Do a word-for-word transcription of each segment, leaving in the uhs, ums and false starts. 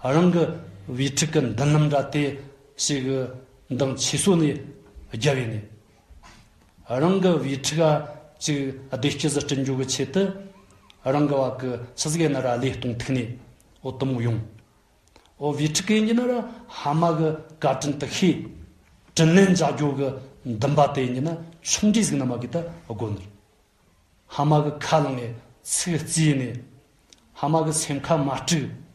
རང་གི་བུ་ཕྲུག་གི་མདུན་ལམ་འདྲ་དེ་ཞིག་གི་འདང་ཆེ་སོ་ནས་རྒྱབ་ཡིན་ནས། རང་གི་བུ་ཕྲུག་ག་ཅིག་བདེ་སྐྱིད་ཟིག་བསྐྲུན་རྒྱུ་གི་ཆེད་དུ། རང་གི་བ་གི་ཆི་ཟིག་ཡིན་ན་ར་བློས་གཏོང་ཐུག་ནས་འོ་དེ་མོ་ཡོང་། འོ་བུ་ཕྲུག་གི་ཡིན་ན་ར་ཕ་མ་གི་བཀའ་དྲིན་དེ་ཤེས། དྲིན་ལན་འཇལ་རྒྱུ་གི་འདུན་པ་དེ་ཡིན་ན་ཆུང་འདྲིས་ཟིག་ན་མ་གི་ད་དགོ་ནི། ཕ་མ་གི་ཁ་ལངས་ནས་ཚིག་བརྩིས་ནས། ཕ་མ་གི་སེམས་ཁ་མ་དཀྲུགས།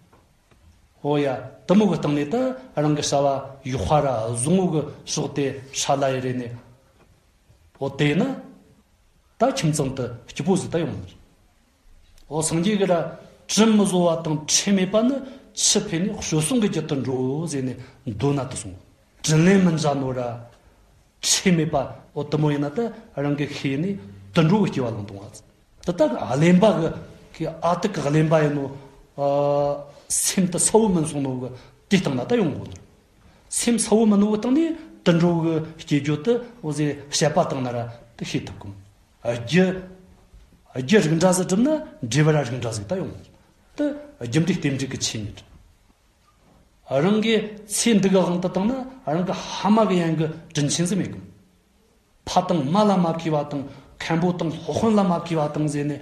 འོ་ཡ། དེ་མོ་གི་སྟེང་ནས་ད་རང་གི་བྱ་བ་ཡག་པ་ར་བཟང་བོ་གི་ཕྱོགས་དེ་ཧྲ་ལ་ཡི་རེ་ནས། འོ་དེ་ན་ད་ཁྱིམ་ཚང་དེ་སྐྱིད་པོ་ཟིག་ད་ཡོང་ནི་རེད། འོ་སངས་རྒྱས་གི་ར་དྲིན་མི་གཟོ་བ་དང་ཁྲེལ་མེད་པ་ནི་ཆུ་འཕེལ་ནས་བྱོལ་སོང་གི་རྒྱུ་དུ་འགྲོ་ཟེར་ནས་མདོ་ན་དུ་གསུངས། དྲིན་ལན་མི་འཇལ་ནོ་ར། ཁྲེལ་མེད་པ་འོ་དེ་མོ་ཡིན་ན་ད་རང་གི་ཤེས་ནས་དུད་འགྲོ་གི་སྐྱེ་བ་བླངས་གཏོང་བ། དེ་ད་གླེན་པ་གི་གི་ཨ་ཏི་གི་གླེན་པ་ཡིན་ནོ། ཨ། སེམས་དེ་གསལ་བོ་མིན་སོང་ནོ་གི་དེ་སྟེང་ན་ད་ཡོང་གོ་ནོ། སེམས་གསལ་བོ་མིན་ནོ་གི་སྟེང་ནས་དུད་འགྲོ་གི་སྐྱེ་རྒྱུ་དེ་འོ་ཟེ་བཤད་པ་བཏང་ན་ར་དེ་ཤེས་ཐུབ་གོ། རྒྱུ། རྒྱུ་རིགས་འདྲ་ཟིག་བསྒྲུབས་ན་འབྲས་བུ་ར་རིགས་འདྲ་ཟིག་ད་ཡོང་། དེ་རྒྱུ་འབྲས་རྟེན་འབྲེལ་གི་ཆོས་ཉིད། རང་གི་ཚེ་འདི་གི་དབང་དུ་བཏང་ན་རང་གི་ཕ་མ་གི་ཡན་གི་དྲིན་ཆེན་ཟིག་མེད་གི། ཕ་དང་མ་ལ་མ་གུས་པ་དང་། མཁན་པོ་དང་སློབ་དཔོན་ལ་མ་གུས་པ་དང་ཟེར་ནས།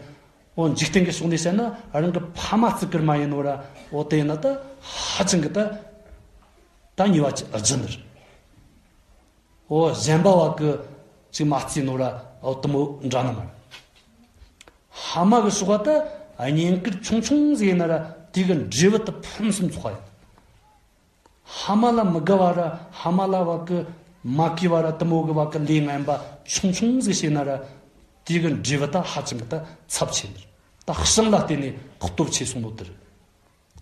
འོ་འཇིག་རྟེན་གི་ཕྱོགས་ནས་བཤད་ན་རང་གི་ཕ་མ་བརྩི་བཀུར་མ་ཡིན་ནོ་ར། འོ་དེ་ཡིན་ན་ད་ཧ་ཅང་གི་ད་ད་ཉེས་པ་ཅིག་ལྗི་ནི་རེད། འོ་གཞན་པ་བ་གི་ཅིག་མ་བརྩིས་ནོ་ར་འོ་དེ་མོ་འདྲ་ནི་མ་རེད། ཕ་མ་གི་ཕྱོགས་ད་བསྙེན་བཀུར་ཆུང་ཆུང་ཟིག་ཡིན་ན་ར་དེ་གི་འབྲས་བུ་དེ་ཕུན་སུམ་ཚོགས་པ་ཡིན། ཕ་མ་ལ་མི་དགའ་བ་ར་ཕ་མ་ལ་བ་གི་མ་གུས་པ་ར་དེ་མོ་གི་བ་གི་ལས་ངན་པ་ཆུང་ཆུང་ཟིག་བྱས་ན་ར་དེ་གི་འབྲས་བུ་ད་ཧ་ཅང་གི་ད་ཚབས་ཆེ་ནི་རེད། ད་ཞིང་ལ་བརྟེན་ནས་སྟོབས་ཆེ་སོང་ནོ་དེ་རེད།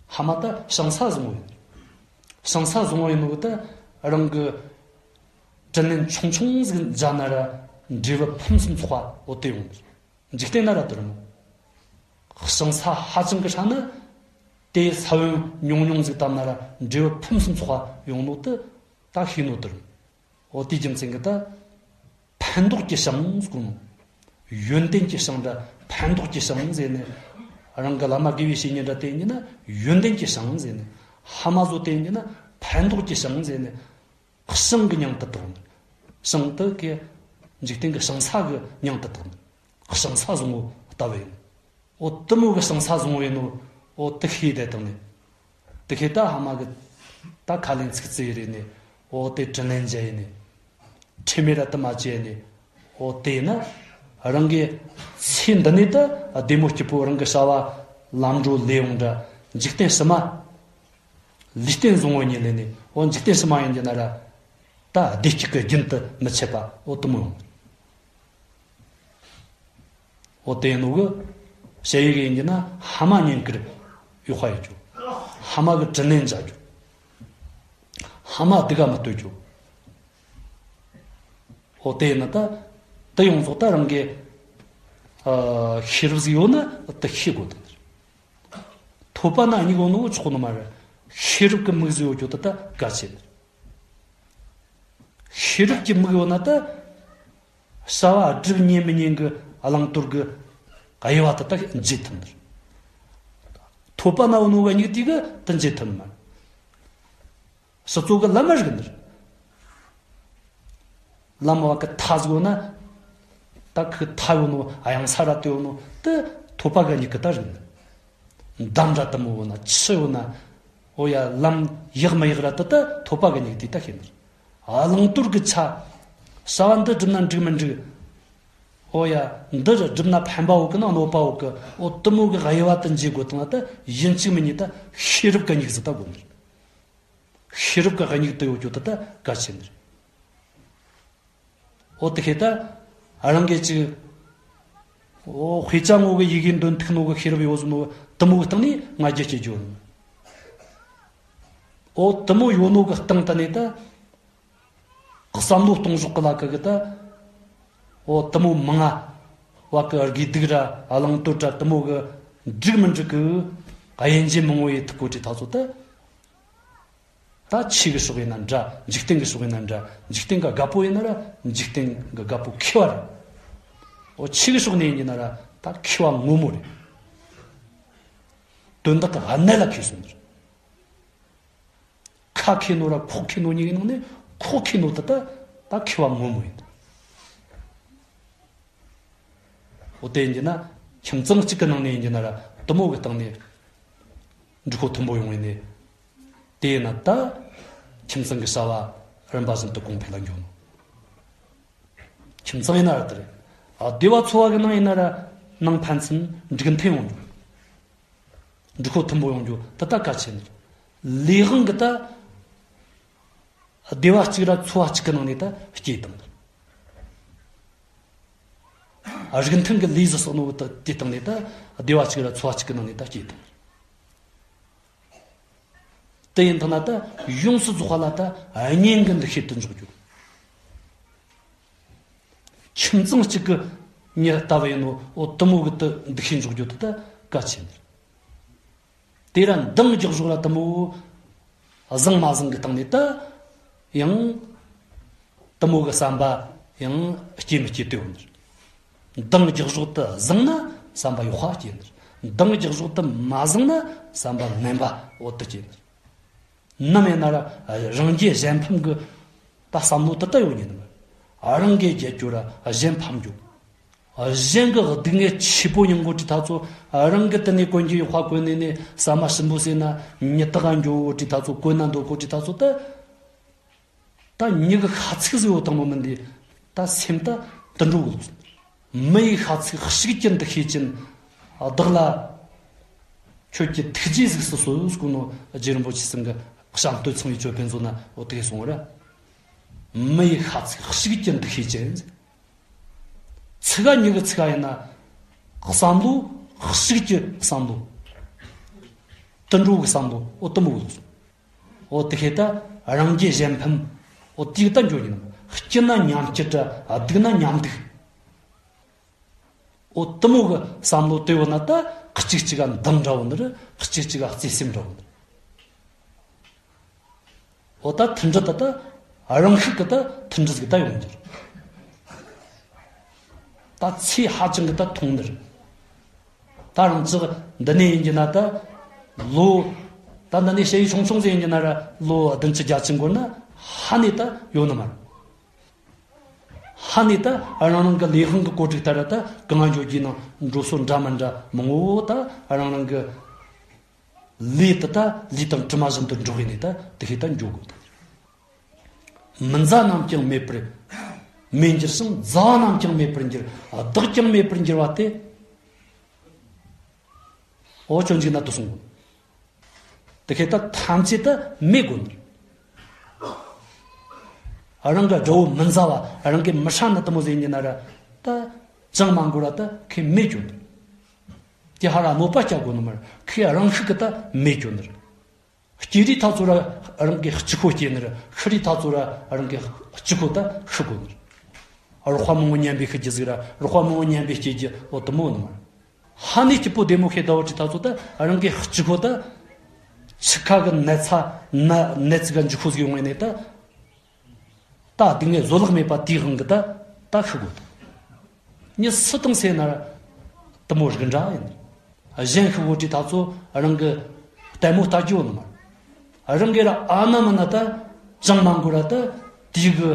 ཕ་མ་ད་ཞིང་ས་བཟང་བོ་ཡིན། ཞིང་ས་བཟང་བོ་ཡིན་ནོ་ད་རང་གི་དྲིན་ལན་ཆུང་ཆུང་ཟིག་འཇལ་ན་ར་འབྲས་བུ་ཕུན་སུམ་ཚོགས་པ་འོ་དེ་ཡོང་ནི་རེད། འཇིག་རྟེན་ན་ར་དེ་རེད་མོ། ཞིང་ས་ཧ་ཅང་གི་ཧྲ་ན། དེ་ས་བོན་ཉུང་ཉུང་ཟིག་བཏབ་ན་ར་འབྲས་བུ་ཕུན་སུམ་ཚོགས་པ་ཡོང་ནོ་དེ་ད་ཤེས་ནོ་དེ་རེད། འོ་དེའི་རྒྱུ་མཚན་གི་ད་ཕན་འདོགས་ཀྱི་ཞིང་ཟེར་གོ་ནོ། ཡོན་ཏན་གྱི་ཞིང་འདྲ་ཕན་འདོགས་ཀྱི་ཞིང་ཟེར་ནས། རང་གི་བླ་མ་དགེ་བའི་བཤེས་གཉེན་འདྲ་དེ་ཡིན་ན་ཡོན་ཏན་གྱི་ཞིང་ཟེར་ནས། ཕ་མ་ཚོ་དེ་ཡིན་ན་ཕན་འདོགས་ཀྱི་ཞིང་ཟེར་ནས། ཞིང་གི་མྱིང་དུ་བཏགས་ནི། ཞིང་དེ་གི་འཇིག་རྟེན་གི་ཞིང་ས་གི་མྱིང་དུ་བཏགས་ནི། ཞིང་ས་བཟང་བོ་ལྟ་བུ་ཡིན། འོ་དེ་མོ་གི་ཞིང་ས་བཟང་བོ་ཡིན་ནོ། འོ་དེ་ཤེས་དེ་དང་ནི། དེ་ཤེས་ད་ཕ་མ་གི་ད་ཁ་ལན་ཚིག་རྩི་ཡི་རེད་ནི། འོ་དེ་དྲིན་ལན་འཇལ་ཡི་ནི། ཁྲེལ་མེད་ར་དུ་མ་བྱེད་ནི། འོ་དེ་ན་རང་གི་ཚེ་འདི་ནས་ད་བདེ་མོ་སྐྱིད་པོ་རང་གི་བྱ་བ་ལམ་འགྲོ་ལས་ཡོང་འདྲ། འཇིག་རྟེན་ཕྱི་མ་ལུས་རྟེན་བཟང་བོ་ཉིད་ལས་ནི། འོ་འཇིག་རྟེན་ཕྱི་མ་ཡིན་གྱི་ན་ར། ད་བདེ་སྐྱིད་ཀྱི་རྒྱུན་དུ་མི་ཆད་པ་འོ་དེ་མོ་ཡོང་། འོ་དེ་ནོ་གི་ཞ་ཡི་གི་ཡིན་གྱི་ན་ཕ་མ་བསྙེན་བཀུར་ཡག་པ་ཡོད་རྒྱུ། ཕ་མ་གི་དྲིན་ལན་འཇལ་རྒྱུ། ཕ་མ་སྡུག་ག་མི་གཏོད་རྒྱུ། འོ་དེ་ཡིན་ན་ད་དེ་ཡོངས་རྫོགས་ད་རང་གི་ཨ་ཤེས་རབ་ཟིག་ཡོད་ན་དེ་ཤེས་དགོས་དེ། ཐོད་པ་ན་མིག་ཡོད་ནོ་ཆོག་ནི་མ་རེད། ཤེས་རབ་ཀྱི་མིག་ཟིག་ཡོད་རྒྱུ་དེ་ད་གལ་ཆེ་ནི། ཤེས་རབ་ཀྱི་མིག་ཡོད་ན་ད། བྱ་བ་སྒྲུབ་ཉན་མི་ཉན་གི་བླང་དོར་གི་དབྱེ་བ་དེ་དག་འབྱེད་ཐུབ་ནི་རེད། ཐོད་པ་ན་ཡོད་ནོ་གི་མིག་དེ་གིས་དེ་འབྱེད་ཐུབ་ནི་མ་རེད། ཕྱི་ཚུལ་གི་ལམ་མ་རིག་ནི་རེད། ལམ་བ་གི་མཐའ་ཟིག་ཡོད་ན། ད་ཁོའི་མཐའ་ཡོད་ནོ་གཡང་ས་ར་དེ་ཡོད་ནོ་དེ་ཐོད་པ་གི་མིག་གིས་ད་རིག་ནི། འདམ་ར་དེ་མོ་ཡོད་ན་ཆུ་ཡོད་ན། འོ་ཡ། ལམ་ཡག་མི་ཡག་ར་དེ་ད་ཐོད་པ་གི་མིག་དེས་ད་ཤེས་ནི་རེད། བླང་དོར་གི་ཆ། བྱ་བ་འདི་བསྒྲུབས་ན་འགྲིག་མི་འགྲིག་འོ་ཡ། འདི་བསྒྲུབས་ན་ཕན་པ་ཡོད་གི་ན་གནོད་པ་ཡོད་གི། འོ་དེ་མོ་གི་དབྱེ་བ་དེ་འབྱེད་དགོས་དང་ད་ཡིན་གཅིག་མིན་གཉིས་ད་ཤེས་རབ་གི་མིག་ཟིག་ད་དགོས་ནི་རེད། ཤེས་རབ་གི་མིག་དེ་ཡོད་རྒྱུ་དེ་ད་གལ་ཆེ་ནི་རེད། འོ་དེ་ཤེས་ད་རང་གིས་ཅིག་འོ་དཔེ་ཆ་ངོ་གི་ཡི་གེ་འདོན་ཐུབ་ནོ་གི་ཤེས་རབ་ཡོད་ཟེར་ནོ་དེ་མོ་གི་སྟེང་ནས་ང་རྒྱལ་སྐྱེ་རྒྱུ་ཡོད་ནི། འོ་དེ་མོ་ཡོད་ནོ་གི་སྟེང་དེ་ནས་ད། བསམ་བློ་གཏོང་ཕྱོགས་གི་ལ་ཁ་གི་ད། འོ་དེ་མོ་མང་ང་བ་གི་དགེ་སྡིག་ར་བླང་དོར་ར་དེ་མོ་གི་འགྲིག་མི་འགྲིག་གི་དབྱེ་འབྱེད་མང་བོ་ཡེ་ཐུབ་གོ་དུས་ད་ཚོ་ད། ད་ཆོས་གི་ཕྱོགས་ཡིན་ན་འདྲ། འཇིག་རྟེན་གི་ཕྱོགས་ཡིན་ན་འདྲ། འཇིག་རྟེན་གི་རྒད་པོ་ཡིན་ན་ར་འཇིག་རྟེན་གི་རྒད་པོ་མཁས་པ་རེད། འོ་ཆོས་གི་ཕྱོགས་ནས་ཡིན་ན་ར་ད་མཁས་པ་ངོ་མ་རེད། དོན་དག་གི་གནད་ལ་མཁས་སོང་ནི་རེད། ད་མཁས་ནོ་ར་ཁོག་མཁས་ནོ་གཉིས་ཀྱི་ནང་ནས་ཁོག་མཁས་ནོ་དེ་ད་ད་མཁས་པ་ངོ་མ་ཡིན། འོ་དེ་ཡིན་གྱི་ན་ཁྱིམ་ཚང་གཅིག་གི་ནང་ནས་ཡིན་གྱི་ན་ར་དེ་མོ་གི་སྟེང་ནས་འགྲིག་ཁོ་མཐུན་པོ་ཡོང་བས་ནས། དེ་ཡིན་ན་ད་ཁྱིམ་ཚང་གི་བྱ་བ་རིམ་པ་བཞིན་དུ་གོང་འཕེལ་ལ་འགྱོ་ནོ། ཁྱིམ་ཚང་ཡིན་ན་ར་དེ་རེད། ཨ། སྡེ་བ་ཚོ་བ་གི་ནང་ཡིན་ན་ར་ནང་ཕན་ཚུན་འགྲིག་མཐུན་ཡོང་རྒྱུ། འགྲིག་ཁོ་མཐུན་པོ་ཡོང་རྒྱུ་དེ་ད་གལ་ཆེ་ནི་རེད། ལས་དབང་གི་ད་སྡེ་བ་གཅིག་ར་ཚོ་བ་གཅིག་གི་ནང་ནས་ད་སྐྱེས་བཏང་། རིགས་མཐུན་གྱི་ལས་ཟིག་བསགས་ནོ་དེ་དེ་སྟེང་ནས་ད་སྡེ་བ་གཅིག་ར་ཚོ་བ་གཅིག་གི་ནང་ནས་ད་སྐྱེས་བཏང་། དེ་ཡིན་ཐ་ན་ད་ཡོངས་སུ་རྫོགས་པ་ལ་ད་གཉེན་གྱི་འདུ་ཤེས་དེ་འཇོག་རྒྱུ། ཁྱིམ་ཚང་གཅིག་གི་མྱི་ལྟ་བུ་ཡིན་ནོ། འོ་དེ་མོ་གི་དེ་འདུ་ཤེས་འཇོག་རྒྱུ་དེ་ད་གལ་ཆེ་ནི་རེད། དེ་ར་འདང་རྒྱག་ཕྱོགས་ལ་དེ་མོ་བཟང་མ་བཟང་གི་སྟེང་ནས་ད་ཡང་དེ་མོ་གི་བསམ་པ་ཡང་སྐྱེ་མི་སྐྱེ་དེ་ཡོད་ནི་རེད། འདང་རྒྱག་ཕྱོགས་དེ་བཟང་ན་བསམ་པ་ཡག་པ་སྐྱེ་ནི་རེད། འདང་རྒྱག་ཕྱོགས་དེ་མ་བཟང་ན་བསམ་པ་ངན་པ་འོ་དེ་སྐྱེ་ནི་རེད། ནམ་ཡིན་ན་ར་རང་རྒྱལ་གཞན་ཕམ་གི་ད་བསམ་བློ་དེ་ད་ཡོང་ཉན་ནི་མ། རང་གི་རྒྱལ་རྒྱུ་ར་གཞན་ཕམ་རྒྱུ། གཞན་གི་སྡུག་བསྔལ་ཆེ་པོ་མྱོང་གོ་དུས་ཐ་ཚོ་རང་གི་དེ་ནས་གོན་རྒྱུ་ཡག་པ་གོན་ནས་ནས་ཟ་མ་ཞིམ་པོ་ཟོས་ན་མྱི་དག་ག་འགྱོ་གོ་དུས་ཐ་ཚོ་གོན་ན་འདོད་གོ་དུས་ཐ་ཚོ་ད། ད་མྱི་གི་ཤ་ཚུགས་ཟིག་ཡོད་དང་མོ་མིན་དེ་ད་སེམས་ད་དུད་འགྲོ་གི་ལོག་སོང་། མི་ཡི་ཤ་ཚུགས་ཤིག་ཀྱང་འདུ་ཤེས་ཅན། བདག་ལ་ཁྱོད་ཀྱི་ཐུགས་རྗེ་གཟིགས་སུ་གསོལ་ཟེར་གོ་ནོ་རྗེ་རིན་པོ་ཆེ་ཚང་གི་བྱམས་བསྟོད་ཚངས་པའི་ཅོད་པན་ཚོ་ན་འོ་དེ་གསུངས་ར། མི་ཡི་ཤ་ཚུགས་ཤིག་ཀྱང་འདུ་ཤེས་ཅན། ཚུགས་ཀ་མྱི་གི་ཚུགས་ཀ་ཡིན་ན་བསམ་བློ་ཤིག་གི་བསམ་བློ། དུད་འགྲོ་གི་བསམ་བློ་འོ་དེ་མོ་གི་ལོག་སོང་། འོ་དེ་ཤེས་ད་རང་རྒྱལ་གཞན་ཕམ། འོ་དེ་ད་འགྱོ་ཉན་ནི། སྐྱིད་ན་མཉམ་སྐྱིད་ར་སྡུག་ན་མཉམ་སྡུག། འོ་དེ་མོ་གི་བསམ་བློ་དེ་ཡོད་ན་ད་གཅིག་གཅིག་ག་འདང་འདྲ་བོ་ནི་རེད། གཅིག་གཅིག་ག་བརྩེ་སེམས་འདྲ་བོ་ནི་རེད། འོ་ད་མཐུན་སྒྲིལ་ད་ད་རང་ཤུགས་གི་ད་མཐུན་སྒྲིལ་ཟིག་ད་ཡོང་རྒྱུ་རེད། ད་ཚེ་ཧ་ཅང་གི་ད་ཐུང་ནི་རེད། ད་རང་ཅག་འདི་ནས་ཡིན་གྱི་ན་ད་ལོ། ད་འདི་ནས་ཞ་ཡི་ཆུང་ཆུང་ཟིག་ཡིན་གྱི་ན་ར་ལོ་བདུན་ཅུ་བརྒྱད་ཅུ་འགོར་ན་ཧ་ནས་ད་ཡོད་ནི་མ་རེད། ཧ་ནས་ད་རང་རང་གི་ལས་དབང་གི་བཀོད་སྒྲིག་ལྟར་ད་གང་འགྱོ་རྒྱུ་ནང་འགྲོ་སོ་འདྲ་མི་འདྲ་མང་བོ་ད་རང་རང་གི་ལས་དེ་ད་ལུས་དང་གྲིབ་མ་བཞིན་དུ་འགྲོགས་ཡིན་ནས་ད་དེ་ཤེས་ད་འགྱོ་དགོས་ད། མི་མཛའ་རྣམས་ཀྱང་མེད་པར་མེད་འགྱུར་ཞིང་། མཛའ་བ་རྣམས་ཀྱང་མེད་པར་འགྱུར། བདག་ཀྱང་མེད་པར་འགྱུར་བ་སྟེ། འོ་སྤྱོད་འཇུག་ན་དུ་གསུངས། དེ་ཤེས་ད་ཐམས་ཅད་ད་མེད་དགོས་ནི། རང་གི་དགྲ་བོ་མི་མཛའ་བ་རང་གི་མི་ཧྲ་ནི་དེ་མོ་ཟིག་ཡིན་གྱི་ན་ར་ད་ཅང་མ་འགོར་ར་ད་ཁོས་མེད་འགྱོ་ནི། དེ་ཧ་ར་གནོད་པ་སྐྱེལ་དགོས་ནི་མ་རེད། ཁོས་རང་ཤུགས་གི་ད་མེད་འགྱོ་ནི་རེད། སྐྱེ་རིས་ཐ་ཚོ་ར་རང་གི་གཅིག་པོ་སྐྱེ་ནི་རེད། ཤི་རིས་ཐ་ཚོ་ར་རང་གི་གཅིག་པོ་ད་ཤི་དགོས་ནི་རེད། རོགས་པ་མང་བོ་མཉམ་པའི་ཤི་རྒྱུ་ཟིག་ར་རོགས་པ་མང་བོ་མཉམ་པའི་སྐྱེ་རྒྱུ་འོ་དེ་མོ་ནི་མ་རེད། ཧ་ནས་སྐྱིད་པོ་བདེ་མོ་ཤེས་ད་བོ་ཅི་ཐ་ཚོ་ད་རང་གི་གཅིག་པོ་ད་འཆི་ཁ་གི་ནད་ཚ་ན་ནད་ཚིག་ག་འཇུག་ཁོ་ཟིག་ཡོང་ངེ་ནས་ད། ད་སྡུག་བསྔལ་བཟོད་གླགས་མེད་པ་དེའི་དབང་གིས་ད་ད་ཤི་དགོས། མྱི་སུ་དང་སུ་ཡིན་ན་ར་དེ་མོ་རིགས་འདྲ་ཡིན། གཞན་ཤི་བོ་དེ་ད་ཚོ་རང་གི་ལྟད་མོ་ལྟ་རྒྱུ་ནི་མ་རེད། རང་གི་ར་ཨ་ན་མ་ན་ད་ཅང་མ་འགོར་ར་ད་དེའི་གི་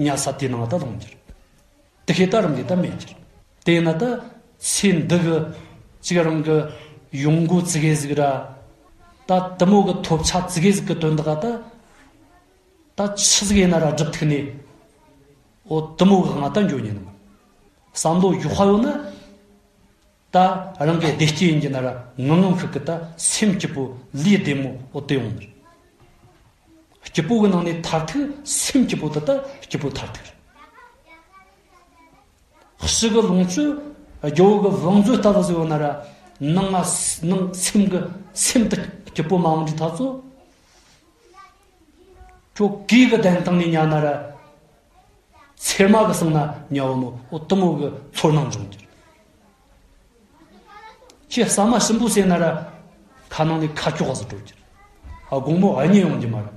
ཉལ་ས་དེ་ནང་ད་ལྷུང་རྒྱུ་རེད། དེ་ཤེས་ད་རང་གི་ད་མེད་རྒྱུ་རེད། དེ་ཡིན་ན་ད་ཚེ་འདི་གི་ཅིག་རང་གི་ཡོང་སྒོ་ཙི་གེ་ཟིག་ར་ད་དེ་མོ་གི་ཐོབ་ཆ་ཙི་གེ་ཟིག་གི་དོན་དག་ག་ད། ད་ཆི་ཟིག་ཡིན་ན་ར་སྒྲུབ་ཐུབ་ནས། འོ་དེ་མོ་གི་ང་ད་འགྱོ་ཉན་ནི་མ། བསམ་བློ་ཡག་པ་ཡོད་ན། ད་རང་གི་བདེ་སྐྱིད་ཡིན་གྱི་ན་ར་ངང་ངམ་ཤུགས་ཀྱི་ད་སེམས་སྐྱིད་པོ་ལུས་བདེ་མོ་འོ་དེ་ཡོང་ནི་རེད། སྐྱིད་པོ་གི་ནང་ནས་མཐར་ཐུག་སེམས་སྐྱིད་པོ་དེ་ད་སྐྱིད་པོ་མཐར་ཐུག་རེད། ཕྱི་གི་ལོངས་སྤྱོད་རྒྱལ་པོ་གི་བང་མཛོད་ལྟ་བུ་ཟིག་ཡོད་ན་ར་ནང་ང་ནང་སེམས་གི་སེམས་དེ་སྐྱིད་པོ་མ་འོང་དུས་ཐ་ཚོ། ཁྱོད་གོས་གི་གདན་སྟེང་ནས་ཉལ་ན་ར། ཚེར་མ་གི་སང་ན་ཉལ་བོ་ནོ་འོ་དེ་མོ་གི་ཚོར་སྣང་འབྱུང་རྒྱུ། ཁྱེད་ཟ་མ་ཞིམ་པོ་ཟོས་ན་ར་ཁ་ནང་ནས་ཁ་ཁྱོག་ག་ཟིག་འགྲོ་རྒྱུ། དགོང་མོ་གཉིད་ཡོང་རྒྱུ་མ་རེད།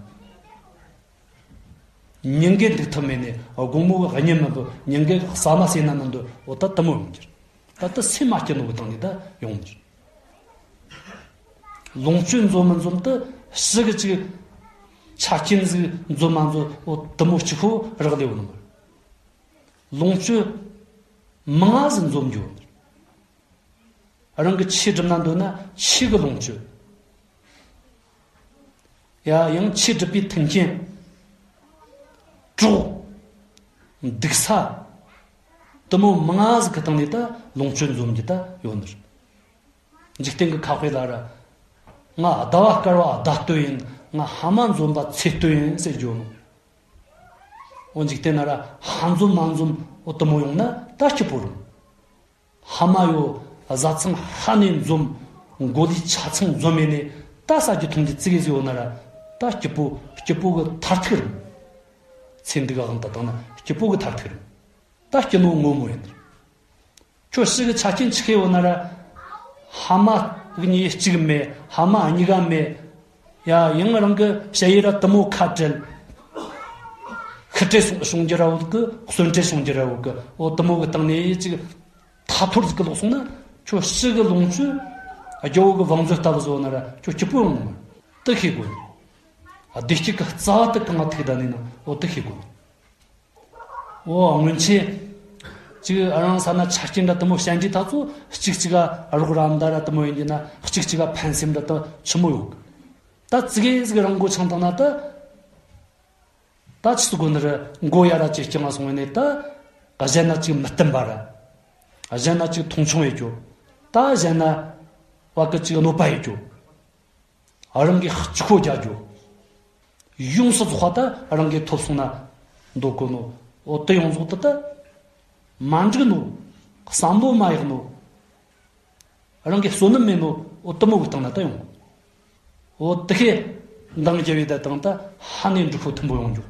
ཉིན་འགའ་འདུག་ཐུབ་མེད་ནས་དགོང་མོ་གི་གཉིད་མི་འདོད། ཉིན་འགའ་ཟ་མ་ཟོས་ན་མི་འདོད། འོ་ད་དེ་མོ་ཡོང་རྒྱུ། ད་ལྟ་སེམས་མ་སྐྱིད་ནོ་གི་སྟེང་ནས་ད་ཡོང་རྒྱུ། ལོངས་སྤྱོད་འཛོམས་མི་འཛོམས་དེ་ཕྱི་གི་ཅིག་ ཆ་རྐྱེན་ཟིག་འཛོམས་མ་འཛོམས། འོ་དེ་མོ་གཅིག་པོ་རག་ལས་ཡོད་ནི་མ་རེད། ལོངས་སྤྱོད་མང་ང་ཟིག་འཛོམས་རྒྱུ་ཡོད་ནི་རེད། རང་གི་ཆོས་སྒྲུབ་ན་འདོད་ན་ཆོས་གི་ལོངས་སྤྱོད། ཡ། ཡང་ཆོས་སྒྲུབ་པའི་མཐུན་རྐྱེན། གྲོགས། འདུག་ས། དེ་མོ་མང་ང་ཟིག་གི་སྟེང་ནས་ད་ལོངས་སྤྱོད་འཛོམས་རྒྱུ་ད་ཡོད་ནི་རེད། འཇིག་རྟེན་གྱི་ཁ་དཔེ་ལ་ར། ང་ཟླ་བ་དཀར་བ་ཟླ་སྟོད་ཡིན། ང་ཕ་མ་འཛོམས་པ་ཚེ་སྟོད་ཡིན་ཟེར་རྒྱུ་ནོ། འོ་འཇིག་རྟེན་ན་ར་ཕ་འཛོམས་མ་འཛོམས། འོ་དེ་མོ་ཡོང་ན་ད་སྐྱིད་པོ་རེད། ཕ་མ་ཡོད། བཟའ་ཚང་ཧ་ནས་འཛོམས། མགོ་ལུས་ཆ་ཚང་འཛོམས་ཡས་ནས་ད་ཟ་རྒྱུ་འཐུང་རྒྱུ་ཙི་གེ་ཟིག་ཡོད་ན་ར་ད་སྐྱིད་པོ། སྐྱིད་པོ་གི་མཐར་ཐུག་རེད། ཚེ་འདི་གི་དབང་དུ་བཏང་ན་སྐྱིད་པོ་གི་མཐར་ཐུག་རེད། ད་སྐྱིད་ནོ་ངོ་མ་ཡིན། ཁྱོད་ཕྱི་གི་ཆ་རྐྱེན་ཆི་གེ་ཡོད་ན་ར། ཕ་མ་གཉིས་གཅིག་མེད། ཕ་མ་གཉིས་ཀ་མེད། ཡ། ཡང་རང་གི་ཞ་ཡི་ར་དེ་མོ་ཁ་བྲལ། ཤི་བྲལ་སོང་སོང་རྒྱུ་ར་ཡོད་གི། གསོན་བྲལ་སོང་རྒྱུ་ར་ཡོད་གི། འོ་དེ་མོ་གི་སྟེང་ནས་ཅིག་ཐ་ཐོར་ཟིག་གི་ལོག་སོང་ན། ཁྱོད་ཕྱི་གི་ལོངས་སྤྱོད་རྒྱལ་པོ་གི་བང་མཛོད་ལྟ་བུ་བཟོ་ན་ར་ཁྱོད་སྐྱིད་པོ་ཡོང་ནི་མ་རེད། དེ་ཤེས་དགོས་ནི། བདེ་སྐྱིད་ཀྱི་རྩ་བ་དེ་གང་ང་ཐུག་བསྡད་ནི་ན། འོ་དེ་ཤེས་དགོས་ནི། འོ་སྔོན་ཆད་ཅིག་རང་ས་ན་ཆ་རྐྱེན་འདྲ་དེ་མོ་ཞན་རྒྱུ་ད་ཚོ། གཅིག་གཅིག་ག་རོགས་རམ་འདྲ་ར་དེ་མོ་ཡིན་རྒྱུ་ན། གཅིག་གཅིག་ག་ཕན་སེམས་འདྲ་ད་ཆི་མོ་ཡོད་གི། ད་ཙི་གེ་ཟིག་རང་མགོ་ཆང་བཏང་ན་ད། ད་ཆི་ཟིག་དགོས་ནི་རེད། མགོ་ཡར་ར་ཅིག་བརྐྱངས་སོང་བས་ནས་ད། གཞན་ན་ཅིག་མི་བསྟུན་པ་ར། གཞན་ན་ཅིག་མཐོང་ཆུང་ཡེད་རྒྱུ། ད་གཞན་ན་བ་གི་ཅིག་གནོད་པ་ཡེད་རྒྱུ། རང་གི་ཕྱི་ཁོ་རྒྱག་རྒྱུ། ཡོངས་སུ་རྫོགས་པ་ད་རང་གིས་ཐོབ་སོང་ན་འདོད་གོ་ནོ། འོ་དེ་ཡོངས་རྫོགས་དེ་ད་མ་འགྲིག་ནོ། བསམ་བློ་མ་ཡག་ནོ། རང་གི་བསོད་ནམས་མེད་ནོ། འོ་དེ་མོ་གི་སྟེང་ན་ད་ཡོང་། འོ་དེ་ཤེས་འདང་རྒྱབ་བས་ད་དང་ད་ཧ་ནས་འགྲིག་ཁོ་མཐུན་པོ་ཡོང་རྒྱུ།